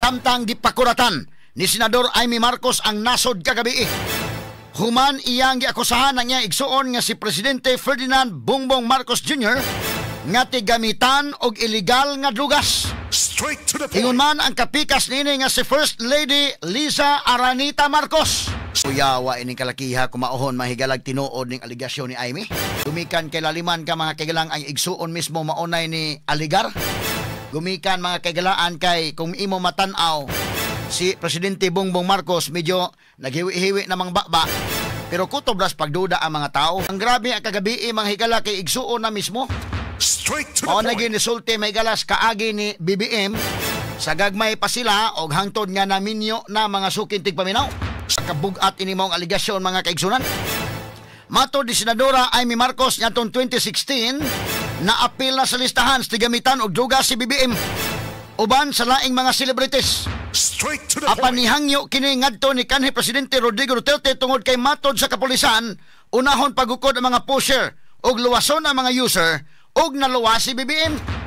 Samtang gipakuratan ni Senador Imee Marcos ang nasod kagabi, human iyang giakusahan ang iyang igsuon nga si Presidente Ferdinand Bongbong Marcos Jr. nga tigamitan og illegal nga drugas. Straight to the point. Ingon man ang kapikas niini nga si First Lady Liza Araneta Marcos. Kuyawa ining kalakiha kumauhon, mahigalag, tinuod ning aligasyon ni Imee. Gumikan kay laliman ka, mga kaigalang, ang igsuon mismo maunay ni aligar. Gumikan, mga kaigalaan, kay kung imo matanaw si Presidente Bongbong Marcos, medyo naghiwi-hiwi namang baba. Pero kutob ras pagduda ang mga tao. Ang grabe ang kagabi, mga higala, kay igsuon na mismo. Straight to the Mao na point. Nisulti may galas kaagi ni BBM sa gagmay pa sila og hangtod nga naminyo na, mga suking tigpaminaw. Kabugat ini maong aligasyon, mga kaigsunan. Matod ni Senadora Imee Marcos, niadtong 2016 naapil na sa listahan sa tigamitan og druga si BBM uban sa laing mga celebrities. Straight to the Apan point. nihangyo kini ngadto ni kanhi Presidente Rodrigo Duterte tungod kay matod sa kapulisan, unahon pagukod ang mga pusher ug luwason ang mga user, ug naluwas si BBM.